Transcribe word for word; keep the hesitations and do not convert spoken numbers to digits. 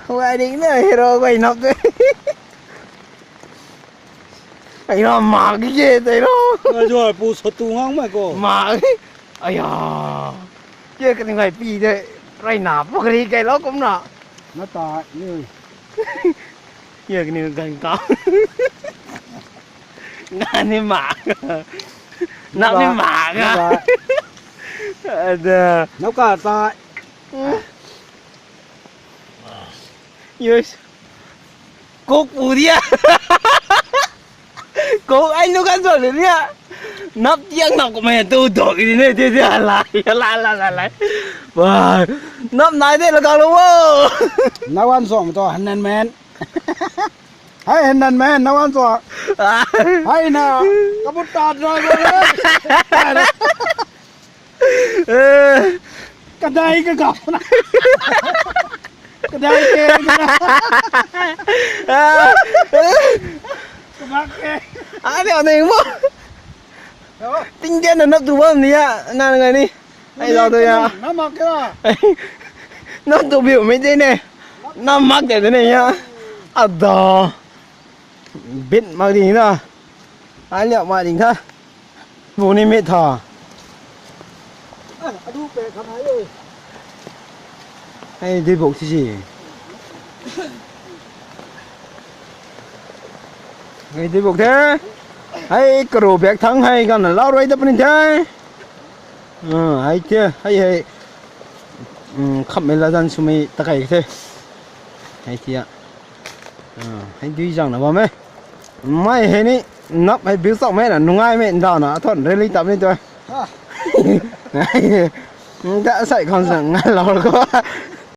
Guay ding na hero guay nap de. Ai ro, mak ge tei ro. Ai jo pu sa tu ngang mai ko. Mak. Aya. Ye kani guay pi de. Rai na pu kari kai lo kum na. Na ta ni. Ye kani gan ka. Nga ni mak. Na ni mak. Ada. Nau ka ta. Yes. Kok pu dia. Kok ai nu kan so le dia. Nap tiang nap ko mai tu dok ni ne dia dia la la la la la. Wah. Nap nai de la ka lo wo. Nawan song to hanan men. Hai hanan men nawan song. Hai na. Kabuta driver. Eh. Kadai ka gap na. Kadai ke na. Ah. Kamak ke. Ah, ni ni mo. Ting dia na nap tu bam ni ya, na ngai ni. Ai lo tu ya. Na mak ke na. Nap tu biu mi de ne. Na mak de ne ya. Ada. Bit mak ding na. Ai liau mak ding tha. Bu ni mit tha. Adu pe kham hai e. Ai dui bok si si. Ai dui bok the. Ai karo bek thang hai gan lau rui ta puni the. Ah, hai the, hai hai. Um, kham me la zan sumei ta kai the. Hai the. Ah, hai dui zang na bam e. Mai hei ni nap hei build chak mei na nungai mei nda na athon rally tap ni tu. Ah. Nda sai khang sang ngai lo ko.